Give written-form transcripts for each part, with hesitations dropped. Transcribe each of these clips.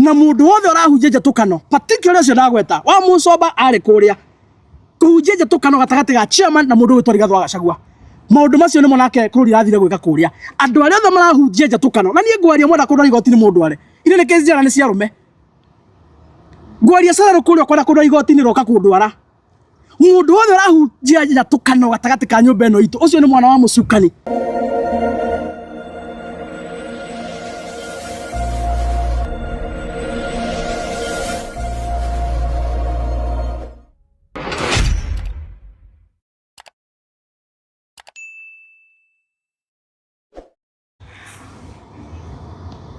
Na mũndũ wothe ũrahunjia njatũkano, particularly ũcio ndagweta wa Mũcomba, arĩ kũrĩa kũhunjia njatũkano gatagatĩ ga chairman na mũndũ ũgwĩtwo Rigathĩ wa Gachagua. Maũndũ macio nĩmo nake kũrũri arathire gwĩka kũrĩa. Andũ arĩa othe marahunjia njatũkano, na niĩ ngwaria, mwenda kũndwara igoti-inĩ mũndũ are ine nĩ kesi njara nĩ cia arũme. Ngwaria cararũ kũrĩa, ũkwenda kũndwara igoti-inĩ, roka kũndwara. Mũndũ wothe ũrahunjia njatũkano gatagatĩ ka nyũmba ĩno itũ, ũcio nĩ mwana wa mũcukani.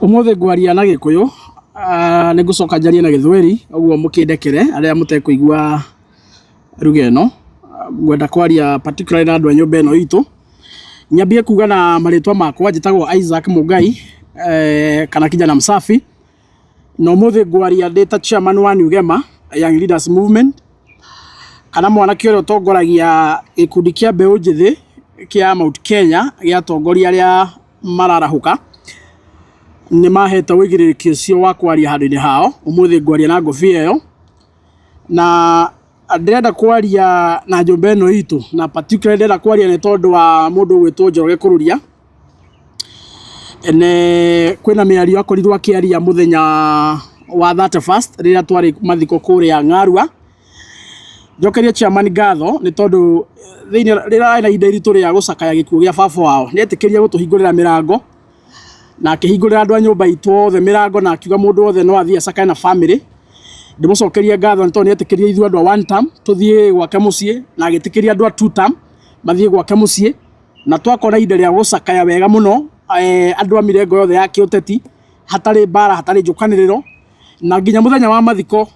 Ũmũthĩ ngwaria na Gĩkũyũ, nĩ ngũcoka njarie na Gĩthweri, ũguo mũkĩndekere arĩa mũtekũigua lugha ĩno. Ngwenda kwaria particularly na andũ a nyũmba ĩno itũ. Nyambie kuga na marĩtwa makwa, njĩtagwo Isaac Mũngai kana Kijana Msafi, na ũmũthĩ ngwaria ndĩ ta chairman wa New Gema Young Leaders Movement, kana mwanake ũrĩa ũtongoragia gĩkundi kĩa mbeũ njĩthĩ kĩa Mount Kenya gĩa atongoria arĩa mararahũka. Nĩ mahete ũigĩrĩrĩki ũcio wa kwaria handũ-inĩ hao, ũmũthĩ ngwaria na ngũbia ĩyo, na ndĩrenda kwaria na nyũmba ĩno itũ, na particularly ndĩrenda kwaria nĩ tondũ wa mũndũ ũgwĩtwo Njoroge Kũrũria. Nĩ kwĩna mĩario akorirwo akĩaria mũthenya wa 31st rĩrĩa twarĩ mathiko kũrĩa Ng'arua. Njokerie chairman ngatho nĩ tondũ thĩinĩ rĩrĩa arĩ na ihinda iritũ rĩa gũcakaya gĩkuũ gĩa baba wao, nĩ etĩkĩrire gũtũhingũrĩra mĩrango na akĩhingũrĩra andũ a nyũmba itũ othe mĩrango na akiuga mũndũ wothe no athiĩ acakae na famĩlĩ. Ndĩmũcokerie ngatho nĩ tondũ nĩ etĩkĩrire ithuĩ andũ a one term tũthiĩ gwake mũciĩ na agĩtĩkĩria andũ a two term mathiĩ gwake mũciĩ, na twakora ihinda rĩa gũcakaya wega mũno andũ a mĩrengo yothe ya kĩũteti, hatarĩ mbara, hatarĩ njũkanĩrĩro, na nginya mũthenya wa mathiko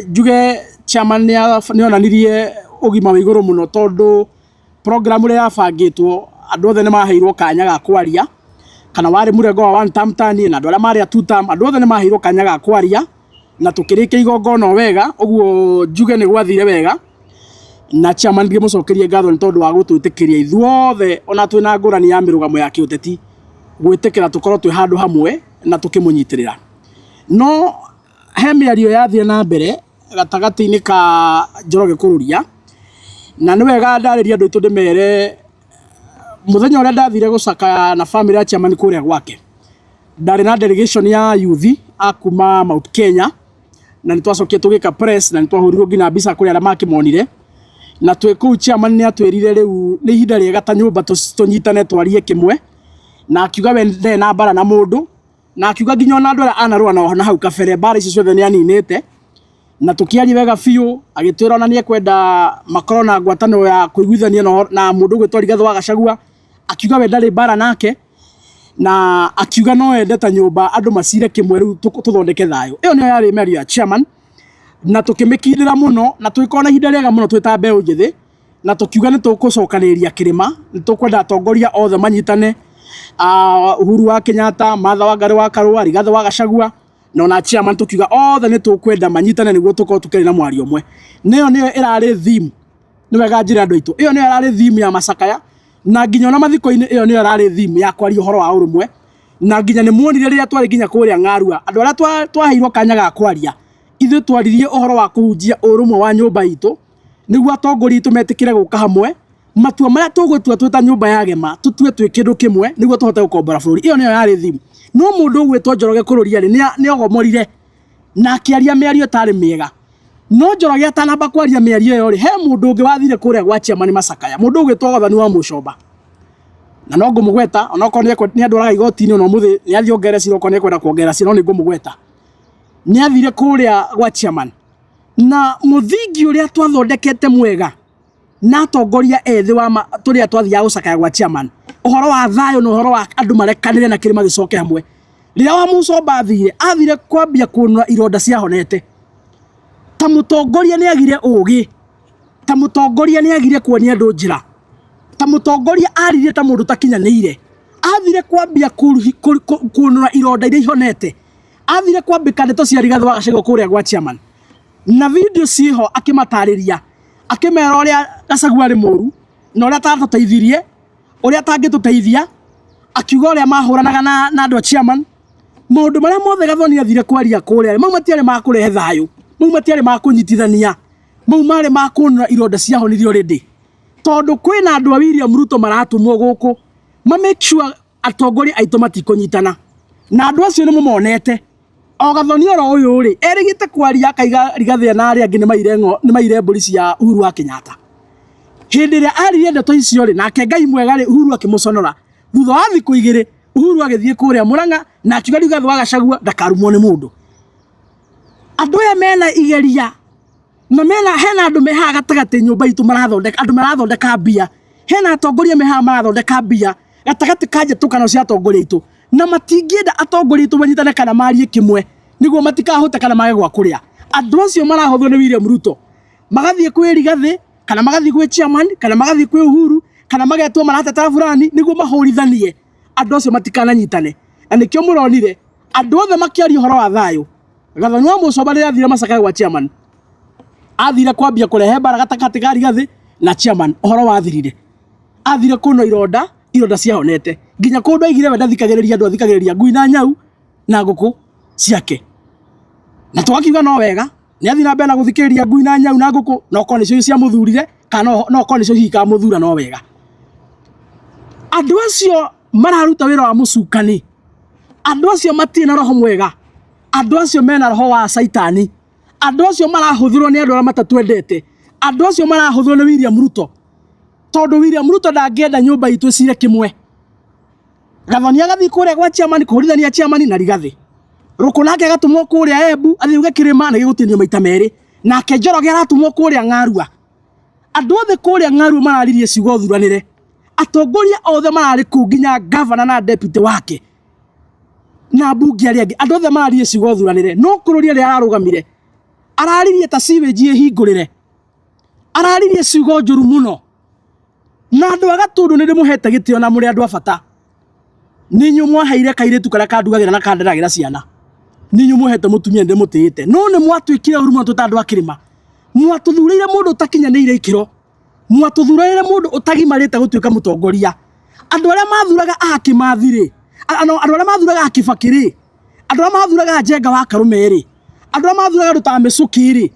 njuge chairman nĩ onanirie ũgima wa igũrũ mũno, tondũ program ĩrĩa yabangĩtwo andũ othe nĩ maheirwo kanya ga kwaria, kana warĩ mũrengo wa one term ta niĩ na andũ arĩa marĩ a two term, andũ othe nĩ maheirwo kanya ga kwaria na tũkĩrĩkia igongona o wega. Ũguo njuge nĩ gwathire wega, na chairman ngĩmũcokerie ngatho nĩ tondũ wa gũtwĩtĩkĩria ithuothe, ona twĩna ngũrani ya mĩrũgamo ya kĩũteti, gwĩtĩkĩra tũkorwo twĩ handũ hamwe na tũkĩmũnyitĩrĩra. No he mĩario yathire na mbere gatagatĩ-inĩ ka Njoroge Kũrũria, na nĩ wega ndarĩrie andũ aitũ ndĩmere mũthenya ũrĩa ndathire gũcakaya na famĩlĩ ya chairman kũrĩa gwake, ndarĩ na delegation ya youth a kuma Mount Kenya, na nĩ twacokire tũgĩka press na nĩ twahũrirwo nginya mbica kũrĩ arĩa makĩmonire. Na twĩ kũu chairman nĩ atwĩrire rĩu nĩ ihinda rĩega ta nyũmba tũnyitane twarie kĩmwe, na akiuga we ndarĩ na mbara na mũndũ, na akiuga nginya ona andũ arĩa anarũa nao na hau kabere mbara icio ciothe nĩ aninĩte. Na tũkĩaria wega biũ, agĩtwĩra ona nĩ ekwenda makorwo na ngwatanĩro ya kũiguithania na mũndũ ũgwĩtwo Rigathĩ wa Gachagua. Akiuga we ndarĩ mbara nake, na akiuga no ende ta nyũmba andũ macire kĩmwe rĩu tũthondeke thayũ. Ĩyo nĩyo yarĩ mĩario ya chairman, na tũkĩmĩkindĩra mũno, na tũgĩkorwo na ihinda rĩega mũno twĩ ta mbeũ njĩthĩ, na tũkiuga nĩ tũgũcokanĩrĩria kĩrĩma, nĩ tũkwenda atongoria othe manyitane, Uhuru wa Kenyatta, Martha Wangari wa Karũa, Rigathĩ wa Gachagua, na ona chairman, tũkiuga othe nĩ tũkwenda manyitane nĩguo tũkorwo tũkĩaria na mwario ũmwe. Na ĩyo nĩyo ĩrarĩ theme, nĩ wega njĩre andũ aitũ, ĩyo nĩyo ĩrarĩ theme ya macakaya, na nginya ona mathiko-inĩ ĩyo nĩyo ĩrarĩ theme ya kwaria ũhoro wa ũrũmwe. Na nginya nĩ muonire rĩrĩa twarĩ nginya kũrĩa Ng'arua, andũ arĩa twaheirwo kanya ga kwaria, ithuĩ twaririe ũhoro wa kũhunjia ũrũmwe wa nyũmba itũ, nĩguo atongoria aitũ metĩkĩre gũka hamwe, matua marĩa tũgũtua twĩ ta nyũmba ya Gema, tũtue twĩ kĩndũ kĩmwe nĩguo tũhote gũkombora bũrũri. Ĩyo nĩyo yarĩ theme. No mũndũ ũgwĩtwo Njoroge Kũrũria rĩ, nĩ ogomorire na akĩaria mĩario ĩtarĩ mĩega. No Njoroge atanamba kwaria mĩario ĩyo rĩ, he mũndũ ũngĩ wathire kũrĩa gwa chairman macakaya, mũndũ ũgwĩtwo Wathani wa Mũcomba. Na no ngũmũgweta onokorwo nĩ andwaraga igoti-inĩ ona ũmũthĩ nĩ athiĩ ongerere cira okorwo nĩ ekwenda kuongerera cira, no nĩ ngũmũgweta. Nĩ athire kũrĩa gwa chairman na mũthingi ũrĩa twathondekete mwega na atongoria ethĩ wa tũrĩa twathiaga gũcakaya gwa chairman, ũhoro wa thayũ na ũhoro wa andũ marekanĩre na kĩrĩma gĩcoke hamwe. Rĩrĩa wa Mũcomba athire, athire kwambia kũnũra ironda ciahonete. Ta mũtongoria nĩ agire ũgĩ, ta mũtongoria nĩ agire kuonia andũ njĩra, ta mũtongoria aririe ta mũndũ ũtakinyanĩire. Athire kwambia kũnũra ironda iria ihonete. Athire kwambĩka ndeto cia Rigathĩ wa Gachagua kũrĩa gwa chairman, na video ciĩho akĩmatarĩria, akĩmera ũrĩa Gachagua arĩ mũru na ũrĩa atatũteithirie, ũrĩa atangĩtũteithia, akiuga ũrĩa mahũranaga na andũ a chairman. Maũndũ marĩa mothe Gathoni athire kwaria kũrĩa mau matiarĩ ma kũrehe thayũ, mau matiarĩ ma kũnyitithania, mau marĩ ma kũnũra ironda ciahonirio already. Tondũ kwĩna andũ a William Ruto maratũmwo gũkũ ma make sure atongoria aitũ matikũnyitana, na andũ acio nĩ mũmonete. O Gathoni oro ũyũ rĩ, erĩgĩte kwaria akaiga Rigathĩ na arĩa angĩ nĩ maire mbũri cia Uhuru wa Kenyatta. Hĩndĩ ĩrĩa aririe ndeto icio rĩ, nake Ngai mwega rĩ, Uhuru akĩmũconora. Thutha wa thikũ igĩrĩ, Uhuru agĩthiĩ kũrĩa Murang'a na akiuga Rigathĩ wa Gachagua ndakarumwo nĩ mũndũ. Andũ aya mena igeria na mena hena andũ me haha gatagatĩ nyũmba itũ marathondeka, andũ marathondeka mbia, hena atongoria me haha marathondeka mbia gatagatĩ ka njatũkano cia atongoria aitũ, na matingĩenda atongoria aitũ manyitane kana marie kĩmwe nĩguo matikahũte kana mage gwa kũrĩa. Andũ acio marahũthwo nĩ William Ruto magathiĩ kwĩ Rigathĩ kana magathiĩ gwĩ chairman kana magathiĩ kwĩ Uhuru kana magetwo maratetera fulani nĩguo mahũrithanie andũ acio matikananyitane. Na nĩkĩo mũronire andũ othe makĩaria ũhoro wa thayũ. Gathoni wa Mũcomba rĩrĩa athire Masaka gwa chairman, athire kwambia kũrehe mbara gatagatĩ ka Rigathĩ na chairman, ũhoro wathirire. Athire kũnũra ironda, ironda ciahonete. Nginya kũndũ aigire we ndathikagĩrĩria andũ, athikagĩrĩria ngui na nyau na ngũkũ ciake. Na tũgakiuga no wega, nĩ athiĩ na mbere na gũthikĩrĩria ngui na nyau na ngũkũ, no okorwo nĩcio ciamũthurire, kana no okorwo nĩcio hihi ikamũthura no wega. Andũ acio mararuta wĩra wa mũcukani, andũ acio matirĩ na roho mwega, andũ acio mena roho wa caitani, andũ acio marahũthĩrwo nĩ andũ arĩa matatwendete, andũ acio marahũthĩrwo nĩ William Ruto, tondũ William Ruto ndangĩenda nyũmba itũ ĩcire kĩmwe. Gathoni agathiĩ kũrĩa gwa chairman kũhũrithania chairman na Rigathĩ. Rũkũ nake agatũmwo kũrĩa Embu athiĩ auge kĩrĩma nĩ gĩgũtinio maita merĩ. Nake Njoroge aratũmwo kũrĩa Ng'arua. Andũ othe kũrĩa Ng'arua mararirie ciugo thuranĩre. Atongoria othe mararĩ kũu nginya gavana na deputy wake na mbunge arĩa angĩ, andũ othe mararirie ciugo thuranĩre. No kũrũria rĩrĩa ararũgamire araririe ta sewage ĩhingũrĩre, araririe ciugo njũru mũno. Na andũ a Gatũndũ nĩ ndĩmũhete gĩtĩo na mũrĩ andũ a bata. Nĩ inyuĩ mwaheire kairĩtu karĩa kandugagĩra na kanderagĩra ciana. Nĩ inyuĩ mũhete mũtumia nĩ ndĩmũtĩĩte. No nĩ mwatwĩkire ũru mũno twĩ ta andũ a kĩrĩma. Mwatũthurĩire mũndũ ũtakinyanĩire ikĩro. Mwatũthurĩire mũndũ ũtagimarĩte gũtuĩka mũtongoria. Andũ arĩa mathuraga a Kĩmathi rĩ, andũ arĩa mathuraga a Kĩbakĩ rĩ, andũ arĩa mathuraga Njenga wa Karũme rĩ, andũ arĩa mathuraga andũ ta Mĩcũkĩ rĩ,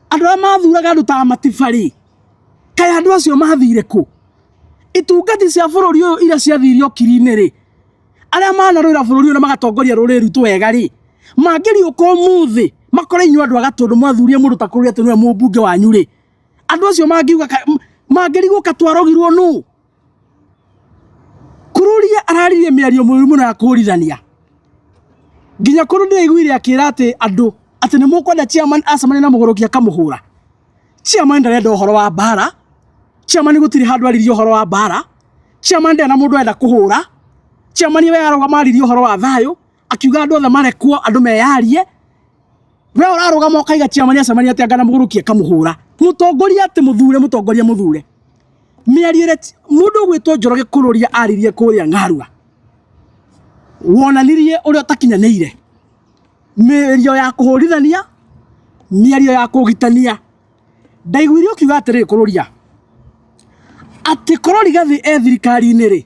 andũ arĩa mathuraga andũ ta Matiba rĩ, kaĩ andũ acio mathire kũ? Itungati cia bũrũri ũyũ iria ciathire ũkiri-inĩ rĩ, arĩa manarũĩra bũrũri ũyũ na magatongoria rũrĩrĩ rwitũ wega rĩ, mangĩriũka ũmũthĩ makore inyuĩ andũ a Gatũndũ mwathurie mũndũ ta Kũrũri atĩ nĩwe mũmbunge wanyu rĩ, andũ acio mangiuga mangĩrigwo ka twarogirwo nũ? Kũrũria araririe mĩario mĩũru mũno ya kũhũrithania. Nginya kũndũ ndĩraiguire akĩra atĩ andũ atĩ nĩ mũkwenda chairman acemania na mũgũrũki akamũhũra. Chairman ndarenda ũhoro wa mbara, chairman gũtirĩ handũ aririe ũhoro wa mbara, chairman ndarĩ na mũndũ arenda kũhũra, chairman we arũgama aririe ũhoro wa thayũ, akiuga andũ othe marekwo, andũ meyarie. We ũrarũgama ũkaiga chairman acemania atĩa anga na mũgũrũki akamũhũra. Mũtongoria atĩ mũthure, mũtongoria mũthure. Mĩario ĩrĩa mũndũ ũgwĩtwo Njoroge Kũrũria aririe kũrĩa Ng'arua, wonanirie ũrĩa ũtakinyanĩire. Mĩario ya kũhũrithania, mĩario ya kũgitania. Ndaiguire ũkiuga atĩrĩrĩ Kũrũria, atĩ korwo Rigathĩ e thirikari-inĩ rĩ,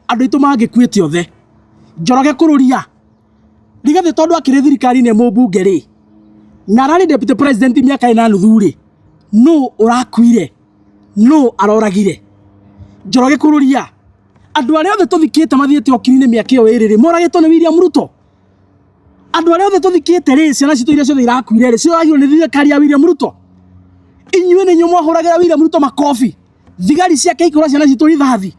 andũ aitũ mangĩkuĩte othe. Njoroge Kũrũria, Rigathĩ tondũ akĩrĩ thirikari-inĩ e mũmbunge rĩ, na ararĩ deputy president mĩaka ĩna nuthu rĩ, nũ ũrakuire? Nũ aroragire? Njoroge Kũrũria, andũ arĩa othe tũthikĩte mathiĩte ũkiri-inĩ mĩaka ĩyo ĩrĩ rĩ, moragĩtwo nĩ William Ruto? Andũ arĩa othe tũthikĩte rĩ, ciana citũ iria ciothe irakuire rĩ, cioragirwo nĩ thirikari ya William Ruto? Inyuĩ nĩ inyuĩ mwahũragĩra William Ruto makobi, thigari ciake ikũra ciana citũ rithathi.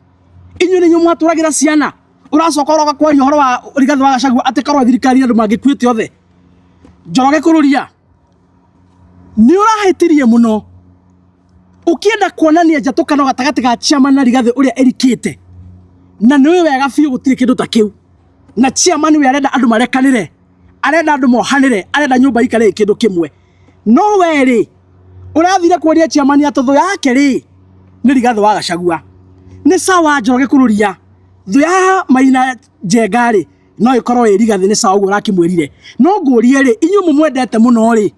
Inyuĩ nĩ inyuĩ mwatũragĩra ciana. Ũracoka ũroka kwaria ũhoro wa Rigathĩ wa Gachagua atĩ korwo thirikari andũ mangĩkuĩte othe. Njoroge Kũrũria, nĩ ũrahĩtirie mũno ũkĩenda kuonania njatũkano gatagatĩ ga chairman na Rigathĩ ũrĩa ĩrikĩte, na nĩ ũĩ wega biũ gũtirĩ kĩndũ ta kĩu. Na chairman we arenda andũ marekanĩre, arenda andũ mohanĩre, arenda nyũmba ikare ĩ kĩndũ kĩmwe. No we rĩ, ũrathire kuonia chairman atĩ thũ yake rĩ nĩ Rigathĩ wa Gachagua. Nĩ sawa Njoroge Kũrũria, thũ ya Maina Njenga rĩ no ĩkorwo ĩ Rigathĩ, nĩ sawa ũguo ũrakĩmwĩrire. No ngũrie rĩ, inyuĩ mũmwendete mũno rĩ,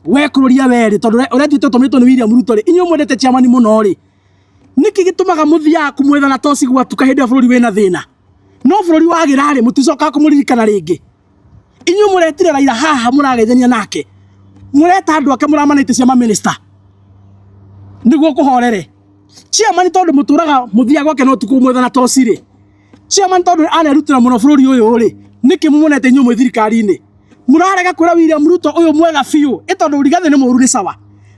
we Kũrũria we rĩ, tondũ ũretuĩte ũtũmĩtwo nĩ William Ruto rĩ, inyuĩ mwendete chairman mũno rĩ, nĩkĩ gĩtũmaga mũthiaga kũmwetha na toci gwatuka hĩndĩ ĩrĩa bũrũri wĩna thĩna? No bũrũri wagĩra rĩ, mũticokaga kũmũririkana rĩngĩ. Inyuĩ mũretire Raila haha mũrageithania nake, mũreta andũ ake mũramana itĩ cia maminista nĩguo kũhorere. Chairman tondũ mũtũraga mũthiaga gwake na ũtukũ mwetha na toci rĩ, chairman tondũ anerutĩra mũno bũrũri ũyũ rĩ, nĩkĩ mũmonete inyuĩ mwĩ thirikari-inĩ? Mũrarega kwĩra William Ruto ũyũ mwega biũ, ĩ tondũ Rigathĩ nĩ mũru nĩ sawa.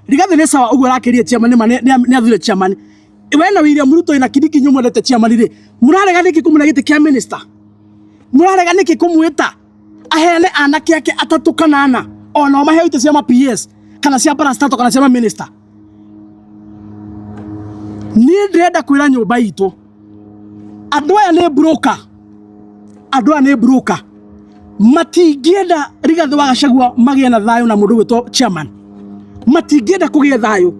Rigathĩ nĩ sawa ũguo arakĩria chairman nĩ ma nĩ athire chairman. We na William Ruto na Kindiki inyuĩ mwendete chairman rĩ, mũrarega nĩkĩ kũmũne gĩtĩ kĩa minister? Mũrarega nĩkĩ kũmwĩta aheane anake ake atatũ kana ana onao maheo itĩ cia ma PS kana cia parastatal kana cia ma minister? Niĩ ndĩrenda kwĩra nyũmba itũ andũ aya nĩ broker, andũ aya nĩ broker, matingĩenda Rigathĩ wa Gachagua magĩe na thayũ na mũndũ gwĩtwo chairman, matingĩenda kũgĩe thayũ,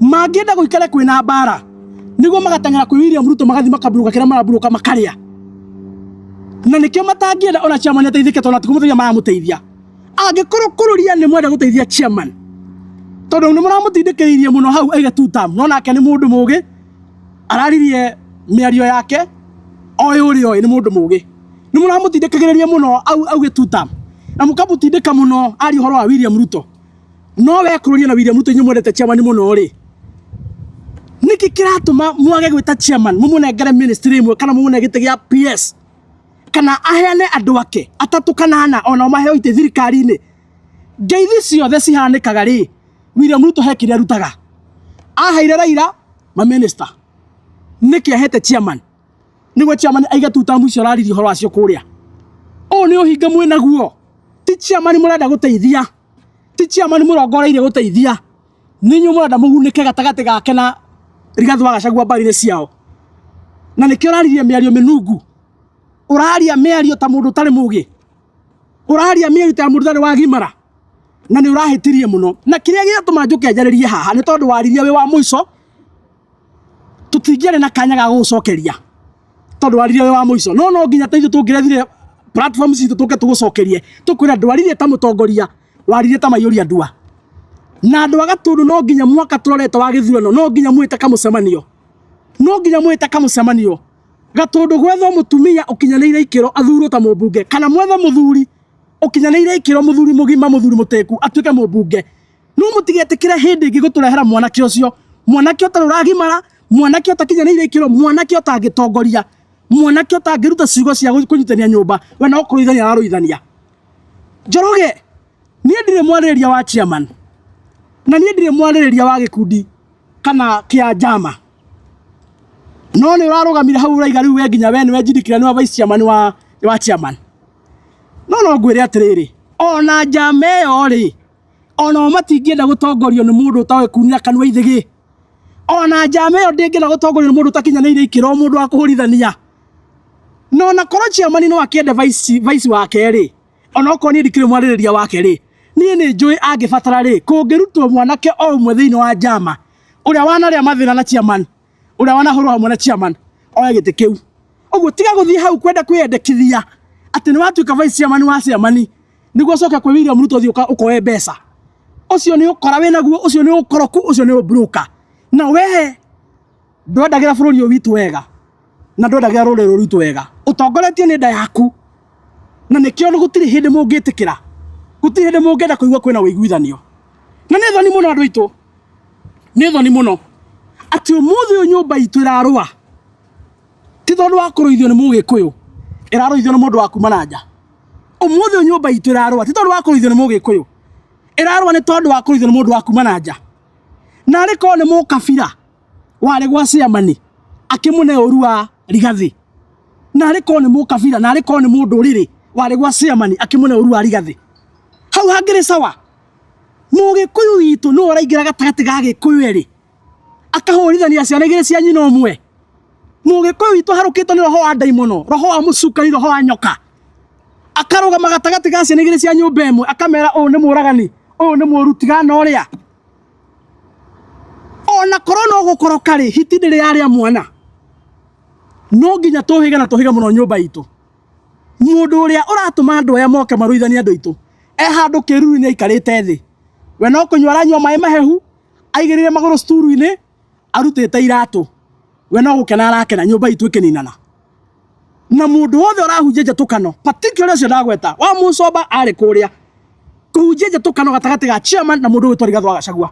mangĩenda gũikare kwĩna mbara nĩguo magateng'era kwĩ William Ruto magathiĩ makaburuka kĩrĩa maraburuka makarĩa, na nĩkĩo matangĩenda ona chairman ateithĩke tondũ matikũmũteithia maramũteithia. Angĩkorwo kũrũria nĩ mwenda gũteithia chairman tondũ nĩ mũramũtindĩkĩrĩirie mũno hau aige two term, no nake nĩ mũndũ mũgĩ, araririe mĩario yake oĩ ũrĩa oĩ, nĩ mũndũ mũgĩ. Nĩ mũramũtindĩkagĩrĩria mũno auge two term na mũkamũtindĩka mũno arie ũhoro wa William Ruto. No we kũrũria na William Ruto inyuĩ mwendete chairman mũno rĩ, nĩkĩ kĩratũma mwage gwĩta chairman mũmũnengere ministry ĩmwe kana mũmũne gĩtĩ gĩa PS kana aheane andũ ake atatũ kana ana onao maheo itĩ thirikari-inĩ? Ngeithi ciothe cihanĩkaga rĩ, William Ruto he kĩrĩa arutaga. Aheire Raila maminista, nĩkĩ ahete chairman? Nĩguo chairman aige tu tamu icio araririe ũhoro wacio kũrĩa. Ũũ nĩ ũhinga mwĩ naguo. Ti chairman mũrenda gũteithia, ti chairman mũrongoreirie gũteithia, nĩ inyuĩ mũrenda mũgunĩke gatagatĩ gake na Rigathĩ wa Gachagua mbarĩ-inĩ ciao. Na nĩkĩo ũraririe mĩario mĩnungu, ũraria mĩario ta mũndũ ũtarĩ mũgĩ, ũraria mĩario ta mũndũ ũtarĩ wagimara, na nĩ ũrahĩtirie mũno. Na kĩrĩa gĩatũma njũke njarĩrie haha nĩ tondũ waririe wĩ wa mũico, tũtingĩarĩ na kanya ga gũgũcokeria tondũ waririe wĩ wa mũico. No no nginya ta ithuĩ tũngĩrethire platform citũ tũke tũgũcokerie, tũkwĩre ndwaririe ta mũtongoria, waririe ta maiyũria ndua. Na andũ a Gatũndũ no nginya mwaka tũrorete wa gĩthurano no nginya mwĩte kamũcemanio, no nginya mwĩte kamũcemanio Gatũndũ gwethwo mũtumia ũkinyanĩire ikĩro athurwo ta mũmbunge, kana mwethe mũthuri ũkinyanĩire ikĩro, mũthuri mũgima, mũthuri mũtĩku atuĩke mũmbunge. No mũtigetĩkĩre hĩndĩ ĩngĩ gũtũrehera mwanake ũcio, mwanake ũtarĩ ũragimara, mwanake ũtakinyanĩire ikĩro, mwanake ũtangĩtongoria, mwanake ũtangĩruta ciugo cia kũnyitania nyũmba, we no kũrũithania ararũithania. Njoroge, niĩ ndirĩ mwarĩrĩria wa chairman, na niĩ ndirĩ mwarĩrĩria wa gĩkundi kana kĩa njama, no nĩ ũrarũgamire hau ũraiga rĩu we nginya we nĩwe njindikĩra nĩwe vice chairman wa chairman. No no ngwĩre atĩrĩrĩ, ona njama ĩyo rĩ, onao matingĩenda gũtongorio nĩ mũndũ ũtoĩ kunĩra kanua ithĩgĩ. Ona njama ĩyo ndĩngĩenda gũtongorio nĩ mũndũ ũtakinyanĩire ikĩro, mũndũ wa kũhũrithania. Na ona korwo chairman no akĩende vice wake rĩ, ona okorwo niĩ ndikĩrĩ mwarĩrĩria wake rĩ, niĩ nĩ njũĩ angĩbatara rĩ, kũngĩrutwo mwanake o ũmwe thĩinĩ wa njama, ũrĩa wanarĩa mathĩna na chairman, ũrĩa wanahũrwo hamwe na chairman, oe gĩtĩ kĩu. Ũguo tiga gũthiĩ hau kwenda kwĩyendekithia atĩ nĩ watuĩka vice chairman wa chairman, nĩguo ũcoke kwĩ William Ruto ũthiĩ ũkoe mbeca. Ũcio nĩ ũkora wĩnaguo, ũcio nĩ ũkoroku, ũcio nĩ ũbroker. Na we ndwendagĩra bũrũri ũyũ witũ wega, na ndwendagĩra rũrĩrĩ rũrũ rwitũ wega. Ũtongoretio nĩ nda yaku, na nĩkĩo gũtirĩ hĩndĩ mũngĩtĩkĩra, gũtirĩ hĩndĩ mũngĩenda kũigua kwĩna ũiguithanio. Na nĩ thoni mũno andũ aitũ, nĩ thoni mũno atĩ ũmũthĩ ũyũ nyũmba itũ ĩrarũa ti tondũ wa kũrũithio nĩ mũgĩkũyũ, ĩrarũithio nĩ mũndũ wa kuma na nja. Ũmũthĩ ũyũ nyũmba itũ ĩrarũa ti tondũ wa kũrũithio nĩ mũgĩkũyũ, ĩrarũa nĩ tondũ wa kũrũithio nĩ mũndũ wa kuma na nja. Na arĩ korwo nĩ mũkabira warĩ gwa chairman akĩmũne ũru wa Rigathĩ, na arĩ korwo nĩ mũkabira, na arĩ korwo nĩ mũndũrĩrĩ warĩ gwa chairman akĩmũne ũru wa Rigathĩ, hau hangĩrĩ sawa. Mũgĩkũyũ witũ nĩwe ũraingĩra gatagatĩ ga Gĩkũyũ erĩ akahũrithania ciana igĩrĩ cia nyina ũmwe. Mũgĩkũyũ witũ aharũkĩtwo nĩ roho wa ndaimono, roho wa mũcukani, roho wa nyoka, akarũgama gatagatĩ ga ciana igĩrĩ cia nyũmba ĩmwe akamera ũyũ nĩ mũragani, ũyũ nĩ mũru, tigana ũrĩa. Ona korwo no gũkoroka rĩ, hiti ndĩrĩ yarĩa mwana. No nginya tũhĩge na tũhĩge mũno nyũmba itũ. Mũndũ ũrĩa ũratũma andũ aya moke marũithanie andũ aitũ, e handũ kĩruru-inĩ aikarĩte thĩ. We no kũnyua aranyua maĩ mahehu, aigĩrĩire magũrũ sturu-inĩ, arutĩte iratũ. We no gũkena arakena nyũmba itũ ĩkĩninana. Na mũndũ wothe ũrahunjia njatũkano, particularly ũcio ndagweta wa Mũcomba arĩ kũrĩa kũhunjia njatũkano gatagatĩ ga chairman na mũndũ ũgwĩtwo Rigathĩ wa Gachagua.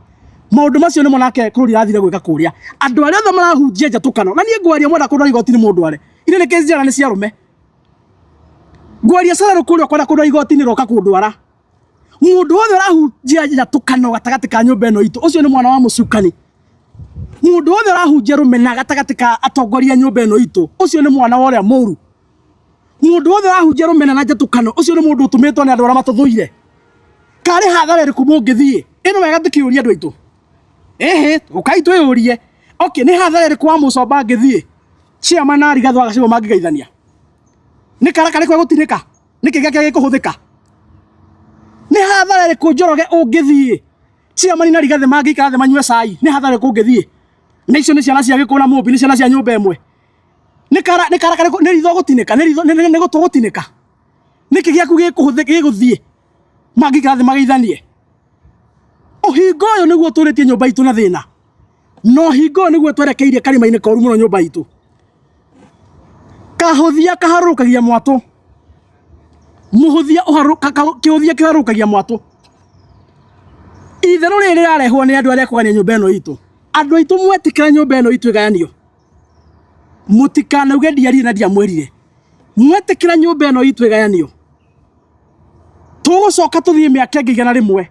Maũndũ macio nĩmo nake kũrũri arathire gwĩka kũrĩa. Andũ arĩa othe marahunjia njatũkano, na niĩ ngwaria mwenda kũndwara igoti-inĩ mũndware. Irĩ nĩ kesi njega nĩ cia arũme. Ngwaria Sarah kũrĩa ũkwenda kũndwara igoti-inĩ roka kũndwara. Mũndũ wothe ũrahunjia njatũkano gatagatĩ ka nyũmba ĩno itũ, ũcio nĩ mwana wa mũcukani. Mũndũ wothe ũrahunjia rũmena gatagatĩ ka atongoria a nyũmba ĩno itũ, ũcio nĩ mwana wa ũrĩa mũru. Mũndũ wothe ũrahunjia rũmena na njatũkano, ũcio nĩ mũndũ ũtũmĩtwo nĩ andũ arĩa matũthũire. Karĩ hathara ĩrĩkũ mũngĩthiĩ? Ĩno wega tũkĩũria andũ aitũ. Ĩhĩ, ũkai twĩyũrie. Okay, nĩ hathara ĩrĩkũ wa Mũcomba angĩthiĩ? Chairman na Rigathĩ wa Gachagua mangĩgeithania? Nĩ kara karĩkũ egũtinĩka? Nĩ kĩ gĩake gĩkũhũthĩka? Nĩ hathara ĩrĩkũ Njoroge ũngĩthiĩ? Chairman na Rigathĩ mangĩikara thĩ manyue cai, nĩ hathara ĩrĩkũ ũngĩthiĩ? Na icio nĩ ciana cia Gĩkũyũ na Mũmbi, nĩ ciana cia nyũmba ĩmwe. Nĩ kara nĩ kara karĩkũ nĩ ritho gũtinĩka, nĩ ritho nĩ gũtũ gũtinĩka? Nĩkĩ gĩaku gĩkũhũthĩka gĩgũthiĩ mangĩikara thĩ mageithanie? Ũhinga ũyũ nĩguo ũtũrĩtie nyũmba itũ na thĩna. Na ũhinga ũyũ nĩguo twerekeirie karima-inĩ koru mũno nyũmba itũ. Kahũthia kaharũrũkagia mwatũ. Mũhũthia kĩhũthia kĩharũrũkagia mwatũ. Itherũ rĩrĩ rĩrarehwo nĩ andũ arĩa kũgania nyũmba ĩno itũ. Andũ aitũ mwetĩkĩra nyũmba ĩno itũ ĩgayanio, mũtikanauge ndiarire na ndiamwĩrire. Mwetĩkĩra nyũmba ĩno itũ ĩgayanio, tũgũcoka tũthiĩ mĩaka ĩngĩ 100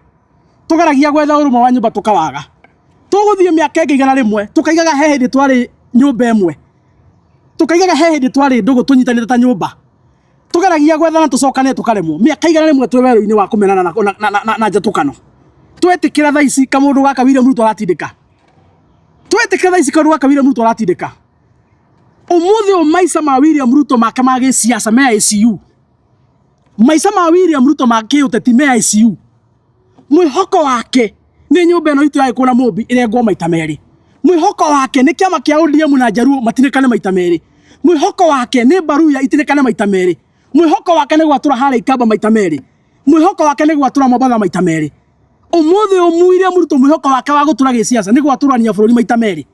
tũgeragia gwetha ũrũmwe wa nyũmba tũkawaga. Tũgũthiĩ mĩaka ĩngĩ 100 tũkaigaga he hĩndĩ twarĩ nyũmba ĩmwe, tũkaigaga he hĩndĩ twarĩ ndũgũ tũnyitanĩte ta nyũmba. Tũgeragia gwethana tũcokane tũkaremwo. Mĩaka 100 twĩ werũ-inĩ wa kũmenana na njatũkano. Twetĩkĩra thaa ici kamũndũ gaka William Ruto aratindĩka. Twetĩkĩra thaa ici kaũndũ gaka William Ruto aratindĩka. Ũmũthĩ ũyũ maica ma William Ruto make ma gĩciaca me ICU. Maica ma William Ruto ma kĩũteti me ICU. Mwĩhoko wake nĩ nyũmba ĩno itũ ya Gĩkũyũ na Mũmbi ĩrengwo maita merĩ. Mwĩhoko wake nĩ kĩama kĩa ODM na Njaruo matinĩkane maita merĩ. Mwĩhoko wake nĩ Mbaruya itinĩkane maita merĩ. Mwĩhoko wake nĩ gwatũra harĩa Ikamba maita merĩ. Mwĩhoko wake nĩ gwatũra Mombatha maita merĩ. Ũmũthĩ ũyũ William Ruto mwĩhoko wake wa gũtũra gĩciaca nĩ gwatũrania bũrũri maita merĩ.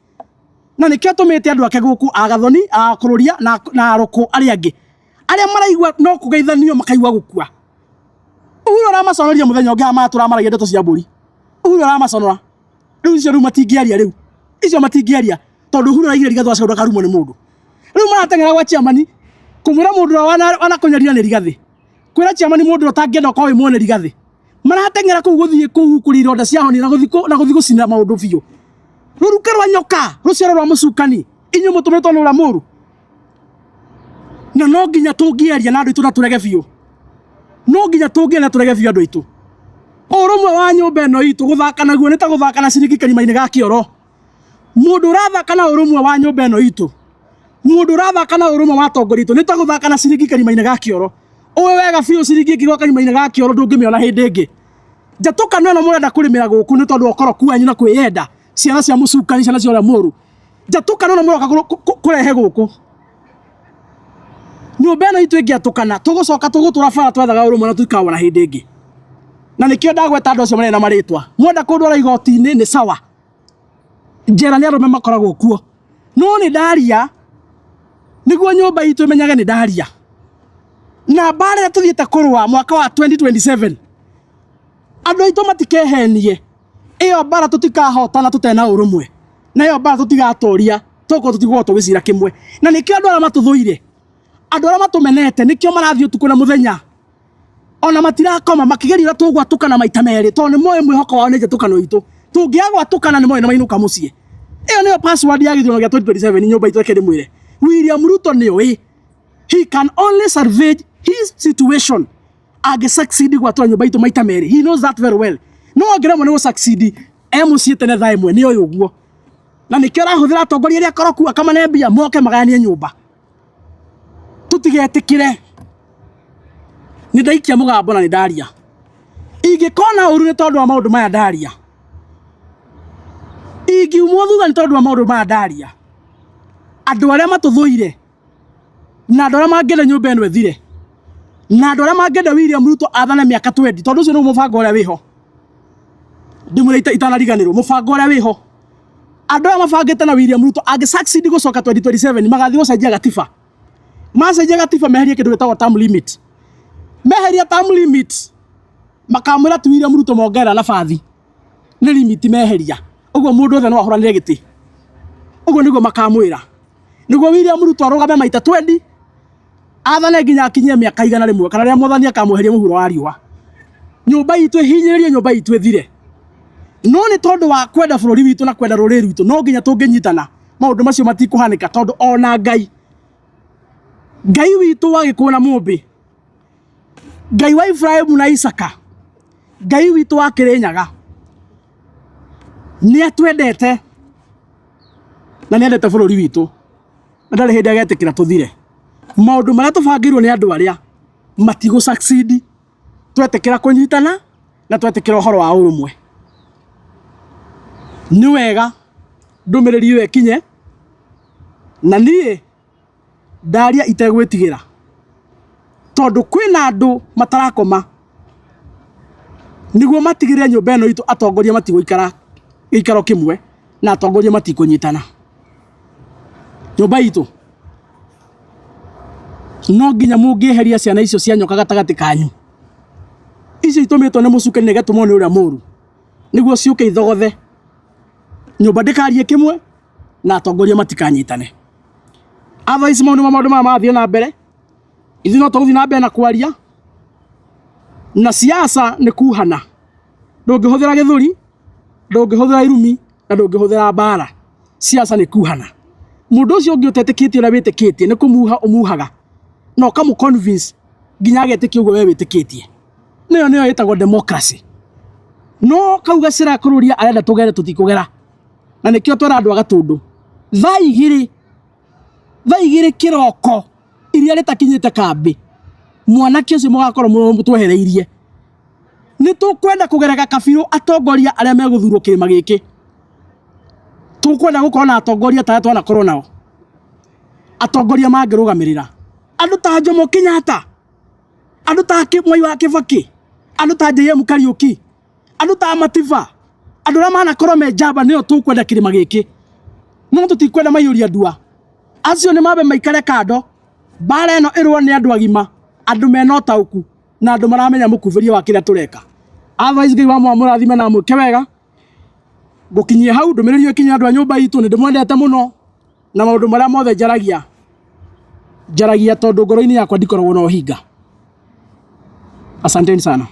Na nĩkĩo atũmĩte andũ ake gũkũ a Gathoni, a Kũrũria na Arũkũ arĩa angĩ. Arĩa maraigua no kũgeithanio makaigua gũkua. Uhuru aramaconoria mũthenya ũngĩ haha matũramaragia ndeto cia mbũri. Uhuru aramaconora. Rĩu icio rĩu matingĩaria rĩu. Icio matingĩaria tondũ Uhuru araigire Rigathĩ wa Gachagua ndakarumwo nĩ mũndũ. Rĩu marateng'era gwa chairman kũmwĩra mũndũ ũrĩa wanakũnyarira nĩ Rigathĩ. Kwĩra chairman mũndũ ũrĩa ũtangĩenda ũkorwo wĩ muone Rigathĩ. Marateng'era kũu gũthiĩ kũhukuria ironda cia honi na gũthiĩ gũcina maũndũ biũ. Rũruka rwa nyoka, rũciaro rwa mũcukani, inyuĩ mũtũmĩtwo nĩ ũrĩa mũru. Na no nginya tũngĩaria na andũ aitũ na tũrege biũ. No nginya tũngĩaria na tũrege biũ andũ aitũ. Ũrũmwe wa nyũmba ĩno itũ gũthaka naguo nĩ ta gũthaka na ciringi karima-inĩ ga kĩoro. Mũndũ ũrathaka na ũrũmwe wa nyũmba ĩno itũ, mũndũ ũrathaka na ũrũmwe wa atongoria aitũ nĩ ta gũthaka na ciringi karima-inĩ ga kĩoro. Ũĩ wega biũ ciringi ĩngĩgwa karima-inĩ ga kĩoro ndũngĩmĩona hĩndĩ ĩngĩ. Njatũkano ĩno mũrenda kũrĩmĩra gũkũ nĩ tondũ wa ũkoroku wanyu na kwĩyenda, ciana cia mũcukani, ciana cia ũrĩa mũru. Njatũkano ĩno mũroka kũrehe gũkũ. Nyũmba ĩno itũ ĩngĩatũkana, tũgũcoka tũgũtũra bara twethaga ũrũmwe na tũtikawona hĩndĩ ĩngĩ. Na nĩkĩo ndagweta andũ acio marĩ na marĩtwa. Mwenda kũndwara igoti-inĩ nĩ sawa. Njera nĩ arũme makoragwo kuo. No nĩ ndaria nĩguo nyũmba itũ ĩmenyage nĩ ndaria. Na mbara ĩrĩa tũthiĩte kũrũa mwaka wa 2027, andũ aitũ matikehenie. Ĩyo mbara tũtikahotana tũtena ũrũmwe. Na ĩyo mbara tũtigatoria tokorwo tũtigũkorwo tũgĩcira kĩmwe. Na nĩkĩo andũ arĩa matũthũire, andũ arĩa matũmenete, nĩkĩo marathiĩ ũtukũ na mũthenya. Ona matirakoma makĩgeria ũrĩa tũgwatũkana maita merĩ tondũ nĩ moĩ mwĩhoko wao nĩ njatũkano itũ. Tũngĩaga gwatũkana nĩ moĩ nĩ mainũka mũciĩ. Ĩyo nĩyo password ya gĩthurano gĩa 2027 nyũmba itũ reke ndĩmwĩre. William Ruto nĩ oĩ he can only salvage his situation angĩ succeed gwatũra nyũmba itũ maita merĩ. He knows that very well. No angĩremwo nĩ gũ succeed e mũciĩ tene thaa ĩmwe nĩ oĩ ũguo. Na nĩkĩo arahũthĩra atongoria arĩa akoroku akamane mbia moke magayanie nyũmba. Tũtigetĩkĩre. Nĩ ndaikia mũgambo na nĩ ndaria. Ingĩkona ũru nĩ tondũ wa maũndũ maya ndaria. Ingiumwo thutha nĩ tondũ wa maũndũ maya ndaria. Andũ arĩa matũthũire na andũ arĩa mangĩenda nyũmba ĩno ĩthire na andũ arĩa mangĩenda William Ruto athane mĩaka 20 tondũ ũcio nĩguo mũbango ũrĩa wĩho. Ndĩmwĩre itanariganĩrwo mũbango ũrĩa wĩho. Andũ aya mabangĩte na William Ruto angĩ succeed gũcoka 2027 magathiĩ gũcenjia gatiba. Macenjia gatiba meherie kĩndũ gĩtagwo term limit. Meheria term limit makamwĩra ti William Ruto mongerera nabathi nĩ limit meheria. Ũguo mũndũ wothe no ahũranĩre gĩtĩ. Ũguo nĩguo makamwĩra. Nĩguo William Ruto arũgame maita 20 athane nginya akinyie mĩaka 100 kana rĩrĩa mwathani akamweheria mũhuro wa riũa. Nyũmba itũ ĩhinyĩrĩrio, nyũmba itũ ĩthire. No nĩ tondũ wa kwenda bũrũri witũ na kwenda rũrĩrĩ rwitũ no nginya tũngĩnyitana maũndũ macio matikũhanĩka tondũ ona Ngai Ngai witũ wa Gĩkũyũ na Mũmbĩ, Ngai wa Ibrahimu na Isaka, Ngai witũ wa Kĩrĩnyaga nĩ atwendete na nĩ endete bũrũri witũ na ndarĩ hĩndĩ agetĩkĩra tũthire. Maũndũ marĩa tũbangĩirwo nĩ andũ arĩa matigũ succeed twetĩkĩra kũnyitana na twetĩkĩra ũhoro wa ũrũmwe. Nĩ wega ndũmĩrĩri ĩyo ĩkinye na niĩ ndaria itegwĩtigĩra tondũ kwĩna andũ matarakoma nĩguo matigĩrĩre nyũmba ĩno itũ atongoria matigũikara gĩikaro kĩmwe na atongoria matikũnyitana. Nyũmba itũ no nginya mũngĩeheria ciana icio cia nyoka gatagatĩ kanyu, icio itũmĩtwo nĩ mũcukani na igatũmwo nĩ ũrĩa mũru, nĩguo ciũke ithogothe nyũmba ndĩkarie kĩmwe na atongoria matikanyitane. Otherwise mau nĩmo maũndũ maya marathiĩ na mbere, ithuĩ no tũgũthiĩ na mbere na kwaria, na siasa nĩ kuhana, ndũngĩhũthĩra gĩthũri, ndũngĩhũthĩra irumi na ndũngĩhũthĩra mbara. Siasa nĩ kuhana. Mũndũ ũcio ũngĩ ũtetĩkĩtie ũrĩa wĩtĩkĩtie nĩ kũmuha ũmuhaga na ũkamũ convince nginya agetĩkia ũguo we wĩtĩkĩtie. Nĩyo nĩyo ĩtagwo democracy. No kau gacĩra kũrũria arenda tũgere tũtikũgera. Na nĩkĩo twera andũ a Gatũndũ thaa 2 thaa 2 kĩroko iria rĩtakinyĩte kambĩ mwanake ũcio mũgakorwo twehereirie. Nĩ tũkwenda kũgereka kabirũ atongoria arĩa megũthurwo kĩrĩma gĩkĩ. Tũkwenda gũkorwo na atongoria ta arĩa twanakorwo nao. Atongoria mangĩrũgamĩrĩra andũ ta Jomo Kenyatta, andũ ta Mwai wa Kibaki, andũ ta JM Kariuki, andũ ta Matiba, andũ arĩa manakorwo me njamba nĩo tũkwenda kĩrĩma gĩkĩ. No tũtikwenda maiyũria ndua. Acio nĩ mambe maikare kando, mbara ĩno ĩrũo nĩ andũ agima, andũ mena ũtaũku na andũ maramenya mũkubĩrie wa kĩrĩa tũreka. Otherwise Ngai wa amũrathime na amwĩke wega. Ngũkinyia hau ndũmĩrĩri ĩyo ĩkinye andũ a nyũmba itũ, nĩ ndĩmwendete mũno na maũndũ marĩa mothe njaragia, njaragia tondũ ngoro-inĩ yakwa ndikoragwo na ũhinga. Asanteni sana.